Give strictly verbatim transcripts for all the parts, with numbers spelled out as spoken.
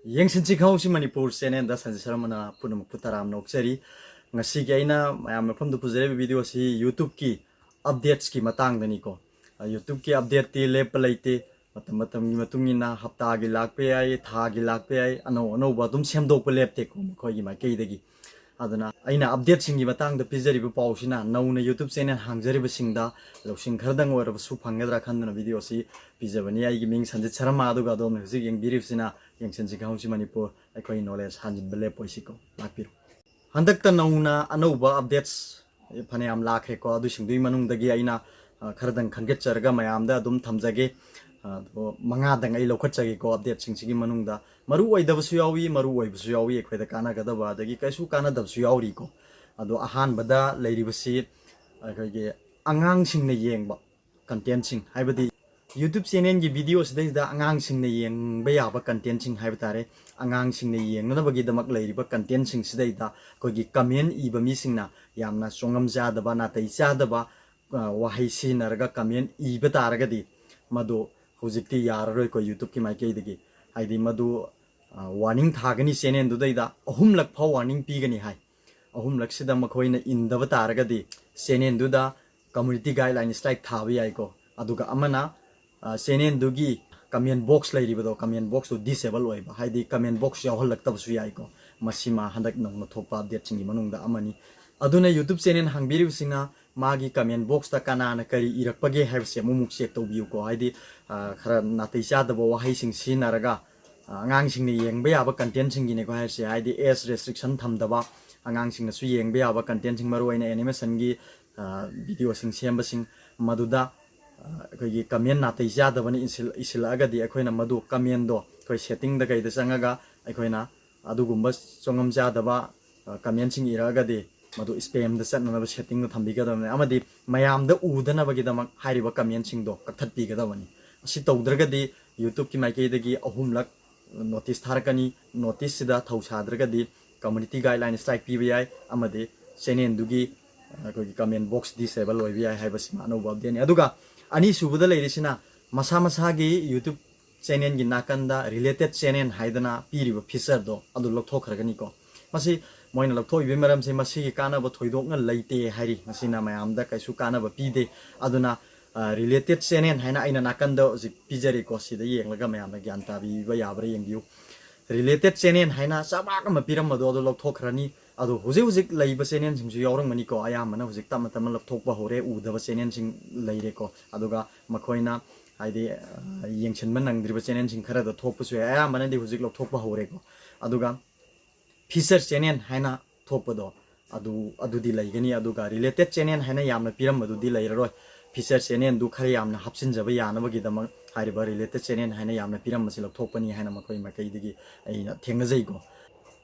ꯌꯦꯡꯁꯤꯟꯁꯤ ꯈꯪꯍꯧꯁꯤ ꯃꯅꯤꯄꯨꯔ ꯆꯦꯅꯦꯜꯗ ꯁꯟꯖꯤꯠ ꯁꯔꯃꯅ ꯄꯨꯝꯅꯃꯛꯄꯨ ꯇꯔꯥꯝꯅ ꯑꯣꯛꯆꯔꯤ꯫ ꯉꯁꯤꯒꯤ ꯑꯩꯅ ꯃꯌꯥꯝ ꯃꯐꯝꯗ ꯄꯨꯖꯔꯤꯕ ꯚꯤꯗꯤꯑꯣ ꯑꯁꯤ YouTubeꯀꯤ ꯑꯞꯗꯦꯠꯁꯀꯤ ꯃꯇꯥꯡꯗꯅꯤꯀꯣ꯫ YouTubeꯀꯤ ꯑꯞꯗꯦꯠꯇꯤ ꯂꯦꯞꯄ ꯂꯩꯇꯦ꯫ ꯃꯇꯝ ꯃꯇꯝꯒꯤ ꯃꯇꯨꯡ ꯏꯟꯅ ꯍꯞꯇꯥꯒꯤ ꯂꯥꯛꯄ ꯌꯥꯏ, ꯊꯥꯒꯤ ꯂꯥꯛꯄ ꯌꯥꯏ, ꯑꯅꯧ ꯑꯅꯧꯕ ꯑꯗꯨꯝ ꯁꯦꯝꯗꯣꯛꯄ ꯂꯦꯞꯇꯦꯀꯣ ꯃꯈꯣꯏꯒꯤ ꯃꯥꯏꯀꯩꯗꯒꯤ꯫ ꯑꯗꯨꯅ ꯑꯩꯅ ꯑꯞꯗꯦꯠꯁꯤꯡꯒꯤ ꯃꯇꯥꯡꯗ ꯄꯤꯖꯔꯤꯕ ꯄꯥꯎꯁꯤꯅ ꯅꯧꯅ YouTube ꯆꯦꯅꯦꯜ ꯍꯥꯡꯖꯔꯤꯕꯁꯤꯡꯗ ꯂꯧꯁꯤꯡ ꯈꯔꯗꯪ ꯑꯣꯏꯔꯕꯁꯨ ꯐꯪꯒꯗ꯭ꯔꯥ ꯈꯟꯗꯨꯅ ꯚꯤꯗꯤꯑꯣ ꯑꯁꯤ ꯄꯤꯖꯕꯅꯤ꯫ ꯑꯩꯒꯤ ꯃꯤꯡ ꯁꯟꯖꯤꯠ ꯁꯔꯃ, ꯑꯗꯨꯒ ꯑꯗꯣꯝꯅ ꯍꯧꯖꯤꯛ ꯌꯦꯡꯕꯤꯔꯤꯕꯁꯤꯅ ꯌꯦꯡꯁꯤꯟꯁꯤ ꯈꯪꯍꯧꯁꯤ ꯃꯅꯤꯄꯨꯔ꯫ ꯑꯩꯈꯣꯏ ꯅꯣꯂꯦꯖ ꯍꯥꯟꯖꯤꯟꯕ ꯂꯦꯞꯄꯣꯏꯁꯤꯀꯣ꯫ ꯂꯥꯛꯄꯤꯔꯣ꯫ ꯍꯟꯗꯛꯇ ꯅꯧꯅ ꯑꯅꯧꯕ ꯑꯞꯗꯦꯠꯁ ꯐꯅꯌꯥꯝ ꯂꯥꯛꯈ꯭ꯔꯦꯀꯣ꯫ ꯑꯗꯨꯁꯤꯡꯗꯨꯒꯤ ꯃꯅꯨꯡꯗꯒꯤ ꯑꯩꯅ, ꯑ, ꯈꯔꯗꯪ ꯈꯟꯒꯠꯆꯔꯒ ꯃꯌꯥꯝꯗ ꯑꯗꯨꯝ ꯊꯝꯖꯒꯦ꯫ ꯑꯗꯣ ꯃꯉꯥꯗꯪ ꯑꯩ ꯂꯧꯈꯠꯆꯒꯦꯀꯣ꯫ ꯑꯞꯗꯦꯠꯁꯤꯡꯁꯤꯒꯤ ꯃꯅꯨꯡꯗ ꯃꯔꯨ ꯑꯣꯏꯗꯕꯁꯨ ꯌꯥꯎꯏ, ꯃꯔꯨ ꯑꯣꯏꯕꯁꯨ ꯌꯥꯎꯏ, ꯑꯩꯈꯣꯏꯗ ꯀꯥꯟꯅꯒꯗꯕ, ꯑꯗꯒꯤ ꯀꯩꯁꯨ ꯀꯥꯟꯅꯗꯕꯁꯨ ꯌꯥꯎꯔꯤꯀꯣ꯫ ꯑꯗꯣ ꯑꯍꯥꯟꯕꯗ ꯂꯩꯔꯤꯕꯁꯤ ꯑꯩꯈꯣꯏꯒꯤ ꯑꯉꯥꯡꯁꯤꯡꯅ ꯌꯦꯡꯕ ꯀꯟꯇꯦꯟꯁꯤꯡ, ꯍꯥꯏꯕꯗꯤ YouTube ꯆꯦꯅꯦꯜꯒꯤ ꯚꯤꯗꯤꯑꯣ ꯁꯤꯗꯩꯁꯤꯗ ꯑꯉꯥꯡꯁꯤꯡꯅ ꯌꯦꯡꯕ ꯌꯥꯕ ꯀꯟꯇꯦꯟꯁꯤꯡ ꯍꯥꯏꯕ ꯇꯥꯔꯦ꯫ ꯑꯉꯥꯡꯁꯤꯡꯅ ꯌꯦꯡꯅꯅꯕꯒꯤꯗꯃꯛ ꯂꯩꯔꯤꯕ ꯀꯟꯇꯦꯟꯁꯤꯡꯁꯤꯗꯩꯗ ꯑꯩꯈꯣꯏꯒꯤ ꯀꯃꯦꯟ ꯏꯕ ꯃꯤꯁꯤꯡꯅ ꯌꯥꯝꯅ ꯆꯣꯡꯉꯝ ꯆꯥꯗꯕ, ꯅꯥꯇꯩ ꯆꯥꯗꯕ, ꯑ, ꯋꯥꯍꯩ ꯁꯤꯖꯤꯟꯅꯔꯒ ꯀꯃꯦꯟ ꯏꯕ ꯇꯥꯔꯒꯗꯤ ꯃꯗꯨ ꯍꯧꯖꯤꯛꯇꯤ ꯌꯥꯔꯔꯣꯏꯀꯣ YouTubeꯀꯤ ꯃꯥꯏꯀꯩꯗꯒꯤ꯫ ꯍꯥꯏꯗꯤ ꯃꯗꯨ, ꯑ, ꯋꯥꯔꯅꯤꯡ ꯊꯥꯒꯅꯤ, ꯆꯦꯅꯦꯜꯗꯨꯗꯩꯗ ꯑꯍꯨꯝꯂꯛ ꯐꯥꯎ ꯋꯥꯔꯅꯤꯡ ꯄꯤꯒꯅꯤ ꯍꯥꯏ꯫ ꯑꯍꯨꯝꯂꯛꯁꯤꯗ ꯃꯈꯣꯏꯅ ꯏꯟꯗꯕ ꯇꯥꯔꯒꯗꯤ ꯆꯦꯅꯦꯜꯗꯨꯗ ꯀꯝꯃ꯭ꯌꯨꯅꯤꯇꯤ ꯒꯥꯏꯗꯂꯥꯏꯟ ꯁ꯭ꯇ꯭ꯔꯥꯏꯛ ꯊꯥꯕ ꯌꯥꯏꯀꯣ꯫ ꯑꯗꯨꯒ ꯑꯃꯅ, ꯑ, ꯆꯦꯅꯦꯜꯗꯨꯒꯤ ꯀꯃꯦꯟ ꯕꯣꯛꯁ ꯂꯩꯔꯤꯕꯗꯣ, ꯀꯃꯦꯟ ꯕꯣꯛꯁꯇꯨ ꯗꯤꯁꯦꯕꯜ ꯑꯣꯏꯕ, ꯍꯥꯏꯗꯤ ꯀꯃꯦꯟ ꯕꯣꯛꯁ ꯌꯥꯎꯍꯜꯂꯛꯇꯕꯁꯨ ꯌꯥꯏꯀꯣ꯫ ꯃꯁꯤꯃ ꯍꯟꯗꯛ ꯅꯧꯅ ꯊꯣꯛꯄ ꯑꯞꯗꯦꯠꯁꯤꯡꯒꯤ ꯃꯅꯨꯡꯗ ꯑꯃꯅꯤ꯫ ꯑꯗꯨꯅ YouTube ꯆꯦꯅꯦꯜ ꯍꯥꯡꯕꯤꯔꯤꯕꯁꯤꯡꯅ ꯃꯥꯒꯤ ꯀꯃꯦꯟ ꯕꯣꯛꯁꯇ ꯀꯅꯥꯅ ꯀꯔꯤ ꯏꯔꯛꯄꯒꯦ ꯍꯥꯏꯕꯁꯦ ꯑꯃꯨꯛ ꯑꯃꯨꯛ ꯆꯦꯛ ꯇꯧꯕꯤꯌꯨꯀꯣ꯫ ꯍꯥꯏꯗꯤ, ꯑ, ꯈꯔ ꯅꯥꯇꯩ ꯆꯥꯗꯕ ꯋꯥꯍꯩꯁꯤꯡ ꯁꯤꯖꯤꯟꯅꯔꯒ, ꯑ, ꯑꯉꯥꯡꯁꯤꯡꯅ ꯌꯦꯡꯕ ꯌꯥꯕ ꯀꯟꯇꯦꯟꯁꯤꯡꯒꯤꯅꯦꯀꯣ ꯍꯥꯏꯔꯤꯁꯦ, ꯍꯥꯏꯗꯤ ꯑꯦꯖ ꯔꯦꯁꯇ꯭ꯔꯤꯛꯁꯟ ꯊꯝꯗꯕ, ꯑꯉꯥꯡꯁꯤꯡꯅꯁꯨ ꯌꯦꯡꯕ ꯌꯥꯕ ꯀꯟꯇꯦꯟꯁꯤꯡ, ꯃꯔꯨꯑꯣꯏꯅ ꯑꯦꯅꯤꯃꯦꯁꯟꯒꯤ, ꯑ, ꯚꯤꯗꯤꯑꯣꯁꯤꯡ ꯁꯦꯝꯕꯁꯤꯡ, ꯃꯗꯨꯗ, ꯑ, ꯑꯩꯈꯣꯏꯒꯤ ꯀꯃꯦꯟ ꯅꯥꯇꯩ ꯆꯥꯗꯕꯅ ꯏꯁꯤꯜ-, ꯏꯁꯤꯜꯂꯛꯑꯒꯗꯤ ꯑꯩꯈꯣꯏꯅ ꯃꯗꯨ ꯀꯃꯦꯟꯗꯣ ꯑꯩꯈꯣꯏ ꯁꯦꯠꯇꯤꯡꯗ ꯀꯩꯗ ꯆꯪꯉꯒ ꯑꯩꯈꯣꯏꯅ ꯑꯗꯨꯒꯨꯝꯕ ꯆꯣꯡꯉꯝ ꯆꯥꯗꯕ, ꯑ, ꯀꯃꯦꯟꯁꯤꯡ ꯏꯔꯛꯑꯒꯗꯤ ꯃꯗꯨ ꯁ꯭ꯄꯦꯝꯗ ꯆꯠꯅꯅꯕ ꯁꯦꯠꯇꯤꯡꯗꯣ ꯊꯝꯕꯤꯒꯗꯕꯅꯤ, ꯑꯃꯗꯤ ꯃꯌꯥꯝꯗ ꯎꯗꯅꯕꯒꯤꯗꯃꯛ ꯍꯥꯏꯔꯤꯕ ꯀꯃꯦꯟꯁꯤꯡꯗꯣ ꯀꯛꯊꯠꯄꯤꯒꯗꯕꯅꯤ꯫ ꯑꯁꯤ ꯇꯧꯗ꯭ꯔꯒꯗꯤ YouTubeꯀꯤ ꯃꯥꯏꯀꯩꯗꯒꯤ ꯑꯍꯨꯝꯂꯛ ꯅꯣꯇꯤꯁ ꯊꯥꯔꯛꯀꯅꯤ꯫ ꯅꯣꯇꯤꯁꯁꯤꯗ ꯊꯧꯁꯥꯗ꯭ꯔꯒꯗꯤ ꯀꯝꯃ꯭ꯌꯨꯅꯤꯇꯤ ꯒꯥꯏꯗꯂꯥꯏꯟ ꯁ꯭ꯇ꯭ꯔꯥꯏꯛ ꯄꯤꯕ ꯌꯥꯏ, ꯑꯃꯗꯤ ꯆꯦꯅꯦꯜꯗꯨꯒꯤ, ꯑ, ꯑꯩꯈꯣꯏꯒꯤ ꯀꯃꯦꯟ ꯕꯣꯛꯁ ꯗꯤꯁꯦꯕꯜ ꯑꯣꯏꯕ ꯌꯥꯏ ꯍꯥꯏꯕꯁꯤꯃ ꯑꯅꯧꯕ ꯑꯞꯗꯦꯠꯅꯤ꯫ ꯑꯗꯨꯒ ꯑꯅꯤꯁꯨꯕꯗ ꯂꯩꯔꯤꯁꯤꯅ ꯃꯁꯥ ꯃꯁꯥꯒꯤ YouTube Channelꯒꯤ ꯅꯥꯀꯟꯗ related channel ꯍꯥꯏꯗꯅ ꯄꯤꯔꯤꯕ featureꯗꯣ ꯑꯗꯨ ꯂꯧꯊꯣꯛꯈ꯭ꯔꯒꯅꯤꯀꯣ꯫ ꯃꯁꯤ ꯃꯣꯏꯅ ꯂꯧꯊꯣꯛꯏꯕꯒꯤ ꯃꯔꯝꯁꯦ ꯃꯁꯤꯒꯤ ꯀꯥꯟꯅꯕ ꯊꯣꯏꯗꯣꯛꯅ ꯂꯩꯇꯦ ꯍꯥꯏꯔꯤ꯫ ꯃꯁꯤꯅ ꯃꯌꯥꯝꯗ ꯀꯩꯁꯨ ꯀꯥꯟꯅꯕ ꯄꯤꯗꯦ꯫ ꯑꯗꯨꯅ related channel ꯍꯥꯏꯅ ꯑꯩꯅ ꯅꯥꯀꯟꯗ ꯍꯧꯖꯤꯛ ꯄꯤꯖꯔꯤꯀꯣ꯫ ꯁꯤꯗ ꯌꯦꯡꯂꯒ ꯃꯌꯥꯝꯅ ꯒ꯭ꯌꯥꯟ ꯇꯥꯕꯤꯕ ꯌꯥꯕ꯭ꯔꯥ ꯌꯦꯡꯕꯤꯌꯨ꯫ Related channel ꯍꯥꯏꯅ ꯆꯕꯥꯛ ꯑꯃ ꯄꯤꯔꯝꯕꯗꯣ ꯑꯗꯨ ꯂꯧꯊꯣꯛꯈ꯭ꯔꯅꯤ꯫ ꯑꯗꯣ ꯍꯧꯖꯤꯛ ꯍꯧꯖꯤꯛ ꯂꯩꯕ channelꯁꯤꯡꯁꯨ ꯌꯥꯎꯔꯝꯒꯅꯤꯀꯣ꯫ ꯑꯌꯥꯝꯕꯅ ꯍꯧꯖꯤꯛ ꯇꯞꯅ ꯇꯞꯅ ꯂꯧꯊꯣꯛꯄ ꯍꯧꯔꯦ, ꯎꯗꯕ channelꯁꯤꯡ ꯂꯩꯔꯦꯀꯣ꯫ ꯑꯗꯨꯒ ꯃꯈꯣꯏꯅ ꯍꯥꯏꯗꯤ ꯌꯦꯡꯁꯤꯟꯕ ꯅꯪꯗ꯭ꯔꯤꯕ channelꯁꯤꯡ ꯈꯔꯗ ꯊꯣꯛꯄꯁꯨ ꯌꯥꯏ꯫ ꯑꯌꯥꯝꯕꯅꯗꯤ ꯍꯧꯖꯤꯛ ꯂꯧꯊꯣꯛꯄ ꯍꯧꯔꯦꯀꯣ꯫ ꯑꯗꯨꯒ feature channel ꯍꯥꯏꯅ ꯊꯣꯛꯄꯗꯣ ꯑꯗꯨ ꯑꯗꯨꯗꯤ ꯂꯩꯒꯅꯤ꯫ ꯑꯗꯨꯒ related channel ꯍꯥꯏꯅ ꯌꯥꯝꯅ ꯄꯤꯔꯝꯕꯗꯨꯗꯤ ꯂꯩꯔꯔꯣꯏ꯫ Feature channelꯗꯨ ꯈꯔ ꯌꯥꯝꯅ ꯍꯥꯞꯆꯤꯟꯖꯕ ꯌꯥꯅꯕꯒꯤꯗꯃꯛ ꯍꯥꯏꯔꯤꯕ related channel ꯍꯥꯏꯅ ꯌꯥꯝꯅ ꯄꯤꯔꯝꯕꯁꯤ ꯂꯧꯊꯣꯛꯄꯅꯤ ꯍꯥꯏꯅ ꯃꯈꯣꯏ ꯃꯥꯏꯀꯩꯗꯒꯤ ꯑꯩꯅ ꯊꯦꯡꯅꯖꯩꯀꯣ꯫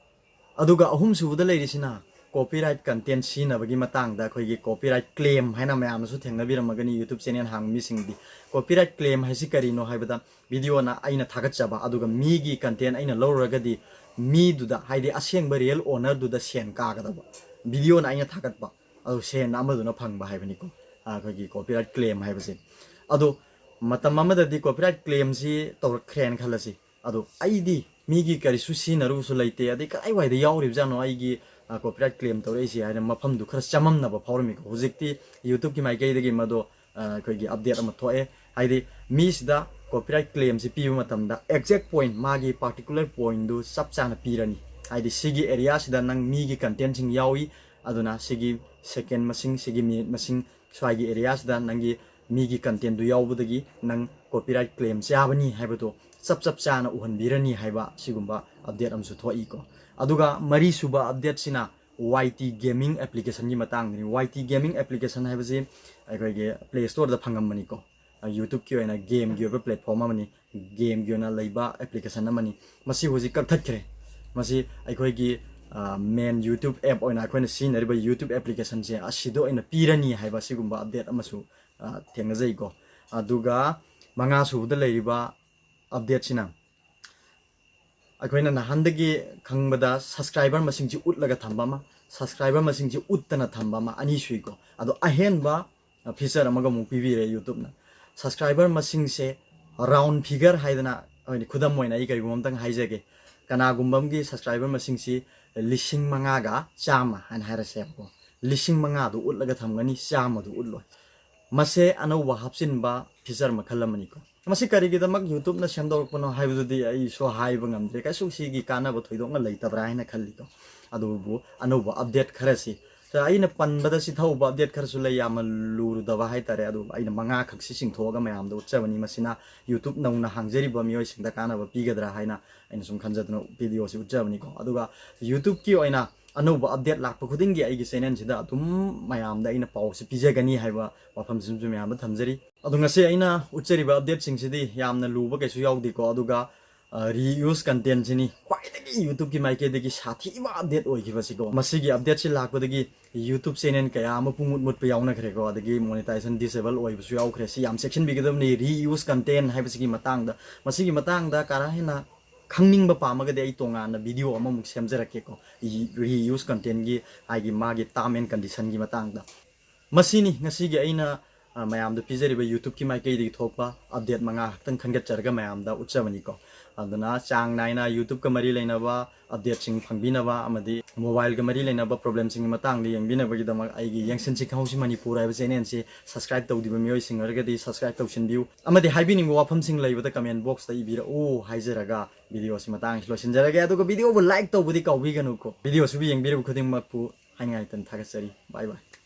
ꯑꯗꯨꯒ ꯑꯍꯨꯝꯁꯨꯕꯗ ꯂꯩꯔꯤꯁꯤꯅ copyright content ꯁꯤꯖꯤꯟꯅꯕꯒꯤ ꯃꯇꯥꯡꯗ ꯑꯩꯈꯣꯏꯒꯤ copyright claim ꯍꯥꯏꯅ ꯃꯌꯥꯝꯅꯁꯨ ꯊꯦꯡꯅꯕꯤꯔꯝꯃꯒꯅꯤ YouTube channel ꯍꯥꯡꯕ ꯃꯤꯁꯤꯡꯗꯤ꯫ Copyright claim ꯍꯥꯏꯁꯤ ꯀꯔꯤꯅꯣ ꯍꯥꯏꯕꯗ videoꯅ ꯑꯩꯅ ꯊꯥꯒꯠꯆꯕ ꯑꯗꯨꯒ ꯃꯤꯒꯤ content ꯑꯩꯅ ꯂꯧꯔꯨꯔꯒꯗꯤ ꯃꯤꯗꯨꯗ ꯍꯥꯏꯗꯤ ꯑꯁꯦꯡꯕ real ownerꯗꯨꯗ ꯁꯦꯟ ꯀꯥꯒꯗꯕ꯫ Videoꯅ ꯑꯩꯅ ꯊꯥꯒꯠꯄ ꯑꯗꯨ ꯁꯦꯟ ꯑꯃꯗꯨꯅ ꯐꯪꯕ ꯍꯥꯏꯕꯅꯤꯀꯣ꯫ ꯑꯩꯈꯣꯏꯒꯤ copyright claim ꯍꯥꯏꯕꯁꯦ꯫ ꯑꯗꯣ ꯃꯇꯝ ꯑꯃꯗꯗꯤ copyright claimꯁꯤ ꯇꯧꯔꯛꯈ꯭ꯔꯦꯅ ꯈꯜꯂꯁꯤ꯫ ꯑꯗꯣ ꯑꯩꯗꯤ ꯃꯤꯒꯤ ꯀꯔꯤꯁꯨ ꯁꯤꯖꯤꯟꯅꯔꯨꯕꯁꯨ ꯂꯩꯇꯦ, ꯑꯗꯩ ꯀꯗꯥꯏꯋꯥꯏꯗ ꯌꯥꯎꯔꯤꯕꯖꯥꯠꯅꯣ ꯑꯩꯒꯤ copyright claim ꯇꯧꯔꯛꯏꯁꯤ ꯍꯥꯏꯅ ꯃꯐꯝꯗꯨ ꯈꯔ ꯆꯃꯝꯅꯕ ꯐꯥꯎꯔꯝꯃꯤꯀꯣ꯫ ꯍꯧꯖꯤꯛꯇꯤ YouTubeꯀꯤ ꯃꯥꯏꯀꯩꯗꯒꯤ ꯃꯗꯣ ꯑꯩꯈꯣꯏꯒꯤ update ꯑꯃ ꯊꯣꯛꯑꯦ꯫ ꯍꯥꯏꯗꯤ ꯃꯤꯁꯤꯗ copyright claimꯁꯤ ꯄꯤꯕ ꯃꯇꯝꯗ exact point, ꯃꯥꯒꯤ particular pointꯗꯨ ꯆꯞ ꯆꯥꯅ ꯄꯤꯔꯅꯤ꯫ ꯍꯥꯏꯗꯤ ꯁꯤꯒꯤ areaꯁꯤꯗ ꯅꯪ ꯃꯤꯒꯤ contentꯁꯤꯡ ꯌꯥꯎꯏ, ꯑꯗꯨꯅ ꯁꯤꯒꯤ second ꯃꯁꯤꯡ, ꯁꯤꯒꯤ minute ꯃꯁꯤꯡ, ꯁ꯭ꯋꯥꯏꯒꯤ areaꯁꯤꯗ ꯅꯪꯒꯤ ꯃꯤꯒꯤ contentꯗꯨ ꯌꯥꯎꯕꯗꯒꯤ ꯅꯪ copyright claim ꯆꯥꯕꯅꯤ ꯍꯥꯏꯕꯗꯣ ꯆꯞ ꯆꯞ ꯆꯥꯅ ꯎꯍꯟꯕꯤꯔꯅꯤ ꯍꯥꯏꯕ ꯁꯤꯒꯨꯝꯕ update ꯑꯃꯁꯨ ꯊꯣꯛꯏꯀꯣ꯫ ꯑꯗꯨꯒ ꯃꯔꯤꯁꯨꯕ updateꯁꯤꯅ YT Gaming applicationꯒꯤ ꯃꯇꯥꯡꯗꯅꯤ꯫ YT Gaming application ꯍꯥꯏꯕꯁꯤ ꯑꯩꯈꯣꯏꯒꯤ Play Storeꯗ ꯐꯪꯉꯝꯕꯅꯤꯀꯣ꯫ YouTubeꯀꯤ ꯑꯣꯏꯅ gameꯒꯤ ꯑꯣꯏꯕ platform ꯑꯃꯅꯤ꯫ Gameꯒꯤ ꯑꯣꯏꯅ ꯂꯩꯕ application ꯑꯃꯅꯤ꯫ ꯃꯁꯤ ꯍꯧꯖꯤꯛ ꯀꯛꯊꯠꯈ꯭ꯔꯦ꯫ ꯃꯁꯤ ꯑꯩꯈꯣꯏꯒꯤ main YouTube app ꯑꯣꯏꯅ ꯑꯩꯈꯣꯏꯅ ꯁꯤꯖꯤꯟꯅꯔꯤꯕ YouTube applicationꯁꯦ ꯑꯁꯤꯗ ꯑꯣꯏꯅ ꯄꯤꯔꯅꯤ ꯍꯥꯏꯕ ꯁꯤꯒꯨꯝꯕ update ꯑꯃꯁꯨ ꯊꯦꯡꯅꯖꯩꯀꯣ꯫ ꯑꯗꯨꯒ ꯃꯉꯥ ꯁꯨꯕꯗ ꯂꯩꯔꯤꯕ updateꯁꯤꯅ ꯑꯩꯈꯣꯏꯅ ꯅꯍꯥꯟꯗꯒꯤ ꯈꯪꯕꯗ subscriber ꯃꯁꯤꯡꯁꯤ ꯎꯠꯂꯒ ꯊꯝꯕ ꯑꯃ, subscriber ꯃꯁꯤꯡꯁꯤ ꯎꯠꯇꯅ ꯊꯝꯕ ꯑꯃ, ꯑꯅꯤ ꯁꯨꯏꯀꯣ꯫ ꯑꯗꯣ ꯑꯍꯦꯟꯕ feature ꯑꯃꯒ ꯑꯃꯨꯛ ꯄꯤꯕꯤꯔꯦ YouTubeꯅ꯫ Subscriber ꯃꯁꯤꯡꯁꯦ Round figure ꯍꯥꯏꯗꯅ, ꯑꯩꯈꯣꯏꯅ ꯈꯨꯗꯝ ꯑꯣꯏꯅ ꯑꯩ ꯀꯔꯤꯒꯨꯝꯕ ꯑꯝꯇꯪ ꯍꯥꯏꯖꯒꯦ꯫ ꯀꯅꯥꯒꯨꯝꯕ ꯑꯃꯒꯤ subscriber ꯃꯁꯤꯡꯁꯤ ꯂꯤꯁꯤꯡ ꯃꯉꯥꯒ ꯆꯥꯝꯃ ꯍꯥꯏꯅ ꯍꯥꯏꯔꯁꯦꯕꯀꯣ꯫ ꯂꯤꯁꯤꯡ ꯃꯉꯥꯗꯨ ꯎꯠꯂꯒ ꯊꯝꯒꯅꯤ, ꯆꯥꯝꯃꯗꯨ ꯎꯠꯂꯣꯏ꯫ ꯃꯁꯦ ꯑꯅꯧꯕ ꯍꯥꯞꯆꯤꯟꯕ feature ꯃꯈꯜ ꯑꯃꯅꯤꯀꯣ꯫ ꯃꯁꯤ ꯀꯔꯤꯒꯤꯗꯃꯛ YouTube-ꯅ ꯁꯦꯝꯗꯣꯔꯛꯄꯅꯣ ꯍꯥꯏꯕꯗꯨꯗꯤ ꯑꯩꯁꯨ ꯍꯥꯏꯕ ꯉꯝꯗ꯭ꯔꯦ꯫ ꯀꯩꯁꯨ ꯁꯤꯒꯤ ꯀꯥꯟꯅꯕ ꯊꯣꯏꯗꯣꯛꯅ ꯂꯩꯇꯕ꯭ꯔꯥ ꯍꯥꯏꯅ ꯈꯜꯂꯤꯀꯣ꯫ ꯑꯗꯨꯕꯨ ꯑꯅꯧꯕ update ꯈꯔꯁꯤ, ꯑꯩꯅ ꯄꯟꯕꯗ ꯆꯤꯊꯍꯧꯕ update ꯈꯔꯁꯨ ꯂꯩ, ꯌꯥꯝꯅ ꯂꯨꯔꯨꯗꯕ ꯍꯥꯏꯇꯥꯔꯦ꯫ ꯑꯗꯨ ꯑꯩꯅ ꯃꯉꯥ ꯈꯛꯁꯤ ꯆꯤꯡꯊꯣꯛꯑꯒ ꯃꯌꯥꯝꯗ ꯎꯠꯆꯕꯅꯤ꯫ ꯃꯁꯤꯅ YouTube ꯅꯧꯅ ꯍꯥꯡꯖꯔꯤꯕ ꯃꯤꯑꯣꯏꯁꯤꯡꯗ ꯀꯥꯟꯅꯕ ꯄꯤꯒꯗ꯭ꯔꯥ ꯍꯥꯏꯅ ꯑꯩꯅ ꯁꯨꯝ ꯈꯟꯖꯗꯨꯅ video-ꯁꯤ ꯎꯠꯆꯕꯅꯤꯀꯣ꯫ ꯑꯗꯨꯒ YouTube-ꯀꯤ ꯑꯣꯏꯅ ꯑꯅꯧꯕ update ꯂꯥꯛꯄ ꯈꯨꯗꯤꯡꯒꯤ ꯑꯩꯒꯤ channel-ꯁꯤꯗ ꯑꯗꯨꯝ ꯃꯌꯥꯝꯗ ꯑꯩꯅ ꯄꯥꯎꯁꯤ ꯄꯤꯖꯒꯅꯤ ꯍꯥꯏꯕ ꯋꯥꯐꯝꯁꯤꯃꯁꯨ ꯃꯌꯥꯝꯗ ꯊꯝꯖꯔꯤ꯫ ꯑꯗꯣ ꯉꯁꯤ ꯑꯩꯅ ꯎꯠꯆꯔꯤꯕ update-ꯁꯤꯡꯁꯤꯗꯤ ꯌꯥꯝꯅ ꯂꯨꯕ ꯀꯩꯁꯨ ꯌꯥꯎꯗꯦꯀꯣ꯫ ꯑꯗꯨꯒ, ꯑ, reuse content-ꯁꯤꯅꯤ ꯈ꯭ꯋꯥꯏꯗꯒꯤ YouTube-ꯀꯤ ꯃꯥꯏꯀꯩꯗꯒꯤ ꯁꯥꯊꯤꯕ update ꯑꯣꯏꯈꯤꯕꯁꯤꯀꯣ꯫ ꯃꯁꯤꯒꯤ update-ꯁꯤ ꯂꯥꯛꯄꯗꯒꯤ YouTube channel ꯀꯌꯥ ꯑꯃ ꯄꯨꯡꯃꯨꯠ ꯃꯨꯠꯄ ꯌꯥꯎꯅꯈ꯭ꯔꯦꯀꯣ꯫ ꯑꯗꯒꯤ monetization disable ꯑꯣꯏꯕꯁꯨ ꯌꯥꯎꯈ꯭ꯔꯦ꯫ ꯁꯤ ꯌꯥꯝ ꯆꯦꯛꯁꯤꯟꯕꯤꯒꯗꯕꯅꯤ꯫ Reuse content ꯍꯥꯏꯕꯁꯤꯒꯤ ꯃꯇꯥꯡꯗ, ꯃꯁꯤꯒꯤ ꯃꯇꯥꯡꯗ ꯀꯥ ꯍꯦꯟꯅ ꯈꯪꯅꯤꯡꯕ ꯄꯥꯝꯃꯒꯗꯤ ꯑꯩ ꯇꯣꯉꯥꯟꯅ video ꯑꯃꯃꯨꯛ ꯁꯦꯝꯖꯔꯛꯀꯦꯀꯣ꯫ Reuse content-ꯒꯤ ꯍꯥꯏꯒꯤ ꯃꯥꯒꯤ term and condition-ꯒꯤ ꯃꯇꯥꯡꯗ꯫ ꯃꯁꯤꯅꯤ ꯉꯁꯤꯒꯤ ꯑꯩꯅ, ꯑ, ꯃꯌꯥꯝꯗ ꯄꯤꯖꯔꯤꯕ YouTube-ꯀꯤ ꯃꯥꯏꯀꯩꯗꯒꯤ ꯊꯣꯛꯄ update ꯃꯉꯥ ꯈꯛꯇꯪ ꯈꯟꯒꯠꯆꯔꯒ ꯃꯌꯥꯝꯗ ꯎꯠꯆꯕꯅꯤꯀꯣ꯫ ꯑꯗꯨꯅ ꯆꯥꯡ ꯅꯥꯏꯅ YouTube-ꯀ ꯃꯔꯤ ꯂꯩꯅꯕ update-ꯁꯤꯡ ꯐꯪꯕꯤꯅꯕ ꯑꯃꯗꯤ mobile-ꯒ ꯃꯔꯤ ꯂꯩꯅꯕ problem-ꯁꯤꯡꯒꯤ ꯃꯇꯥꯡꯗ ꯌꯦꯡꯕꯤꯅꯕꯒꯤꯗꯃꯛ ꯑꯩꯒꯤ ꯌꯦꯡꯁꯤꯟꯁꯤ ꯈꯪꯍꯧꯁꯤ ꯃꯅꯤꯄꯨꯔ ꯍꯥꯏꯕ channel-ꯁꯤ subscribe ꯇꯧꯗ꯭ꯔꯤꯕ ꯃꯤꯑꯣꯏꯁꯤꯡ ꯑꯣꯏꯔꯒꯗꯤ subscribe ꯇꯧꯁꯤꯟꯕꯤꯌꯨ꯫ ꯑꯃꯗꯤ ꯍꯥꯏꯕꯤꯅꯤꯡꯕ ꯋꯥꯐꯝꯁꯤꯡ ꯂꯩꯕꯗ comment box-ꯇ ꯏꯕꯤꯔꯛꯎ ꯍꯥꯏꯖꯔꯒ video-ꯁꯤ ꯃꯇꯥꯡꯁꯤ ꯂꯣꯏꯁꯤꯟꯖꯔꯒꯦ꯫ ꯑꯗꯨꯒ video-ꯕꯨ like ꯇꯧꯕꯗꯤ ꯀꯥꯎꯕꯤꯒꯅꯨꯀꯣ꯫ Video-ꯁꯤꯕꯨ ꯌꯦꯡꯕꯤꯔꯤꯕ ꯈꯨꯗꯤꯡꯃꯛꯄꯨ ꯍꯥꯏꯅꯤꯡꯉꯥꯏ ꯂꯩꯇꯅ ꯊꯥꯒꯠꯆꯔꯤ꯫ Bye bye꯫